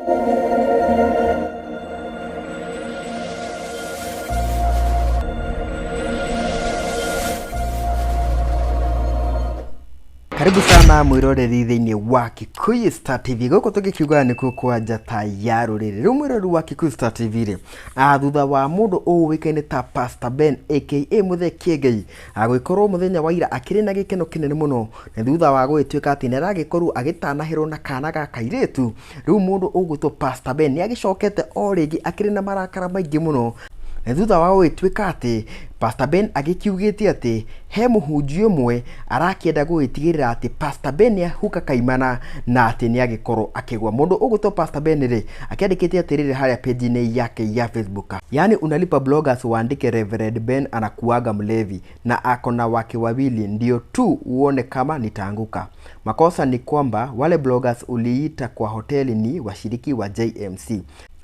Karibu sana mwiroreri thĩinĩ wa Kikuyu Star TV. Gũkũ tũgĩkiugaga nĩkuo kwa njata ya rũrĩrĩ. Rĩu mwĩroreri wa Kikuyu Star TV rĩ, thutha wa mũndũ ũĩkaine ta Pastor Ben aka Mũthee Kĩengei gũgĩkorwo mũthenya wa ira akĩrĩ na gĩkeno kĩnene mũno nĩ thutha wa gũgĩtuĩka atĩ nĩ aragĩkorwo agĩtanahĩrwo na kana ga kairĩtu. Rĩu mũndũ ũgwĩtwo Pastor Ben nĩ agĩcokete o rĩngĩ akĩrĩ na marakara maingĩ mũno nĩ thutha wa gũgĩtuĩka atĩ Pastor Ben agĩkiugĩte atĩ he mũhunjia ũmwe arakĩenda gũgĩtigĩrĩra atĩ Pastor Ben nĩ ahuka kaimana na atĩ nĩ agĩkorwo akĩgwa. Mũndũ ũgwĩtwo Pastor Ben rĩ, akĩandĩkĩte atĩrĩrĩ harĩa page-inĩ yake ya Facebook, yaani unalipa bloggers waandike Reverend Ben anakuaga mlevi na ako na wake wawili ndio tu uone kama nitaanguka. Makosa ni kwamba wale bloggers uliita kwa hoteli ni washiriki wa JMC.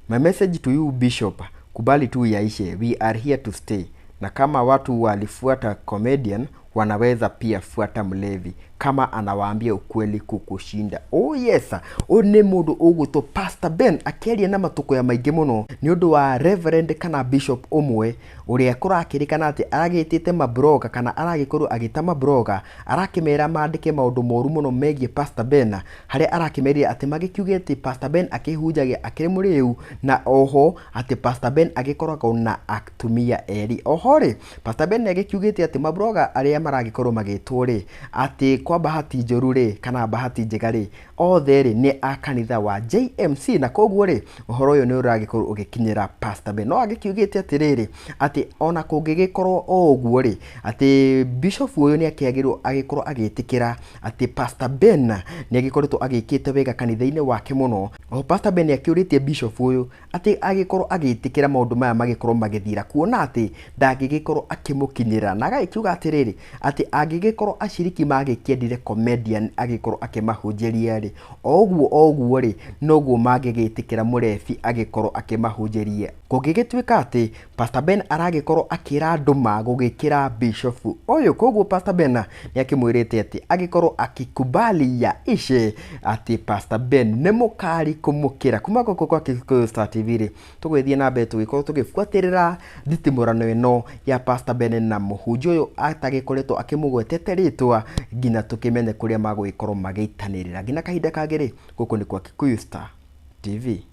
My message to you Bishop, kubali tu yaishe, we are here to stay. Na kama watu walifuata comedian, wanaweza pia fuata mlevi kama anawaambia ukweli kukushinda. Oh yes, ũyũ nĩ mũndũ ũgwĩtwo Pastor Ben akĩaria na matukuya maingĩ mũno nĩ ũndũ wa Reverend kana Bishop ũmwe ũrĩa kũrakĩrĩkana atĩ aragĩtĩte mabloga kana aragĩkorwo agĩta mabloga arakĩmera mandĩke maũndũ moru mũno megiĩ Pastor Ben, harĩa arakĩmerire atĩ magĩkiuge atĩ Pastor Ben akĩhunjagia akĩrĩ mũrĩu na oho atĩ Pastor Ben agĩkoragwo na atumia erĩ. Oho rĩ, Pastor Ben nĩ agĩkiugĩte atĩ mabloga arĩa maragĩkorwo magĩtwo rĩ, atĩ kwa bahati njũru rĩ kana bahati njega rĩ, othe rĩ nĩ a kanitha wa JMC na koguo rĩ ũhoro ũyũ nĩ ũragĩkorwo ũgĩkinyĩra Pastor Ben. No agĩkiugĩte atĩrĩrĩ atĩ ona kũngĩgĩkorwo o ũguo rĩ, atĩ Bishop ũyũ nĩ akĩagĩrĩirwo agĩkorwo agĩtĩkĩra atĩ Pastor Ben nĩ agĩkoretwo agĩkĩte wega kanitha-inĩ wake mũno. Oho Pastor Ben nĩ akĩũrĩtie Bishop ũyũ atĩ agĩkorwo agĩtĩkĩra maũndũ maya magĩkorwo magĩthira kuona atĩ ndangĩgĩkorwo akĩmũkinyĩra, na agagĩkiuga atĩrĩrĩ atĩ angĩgĩkorwo aciriki magĩkĩendire comedian agĩkorwo akĩmahunjĩria rĩ, o ũguo o ũguo rĩ noguo mangĩgĩtĩkĩra mũrebi agĩkorwo akĩmahunjĩria. Kũngĩgĩtuĩka atĩ Pastor Ben aragĩkorwo akĩra andũ ma gũgĩkĩra Bishop ũyũ, koguo Pastor Ben nĩ akĩmwĩrĩte atĩ agĩkorwo akikubali ya ishe atĩ Pastor Ben nĩ mũkari kũmũkĩra. Kuma gũkũ kwa Kikuyu Star TV rĩ, tũgũgĩthiĩ na mbere tũgĩkorwo tũgĩbuatĩrĩra nditimũrano ĩno ya Pastor Ben na mũhunjia ũyũ atagĩkoretwo akĩmũgwetete rĩtwa nginya tũkĩmenye kũrĩa magũgĩkorwo magĩitanĩrĩra. Nginya kahinda kangĩ rĩ, gũkũ nĩ kwa Kikuyu Star TV.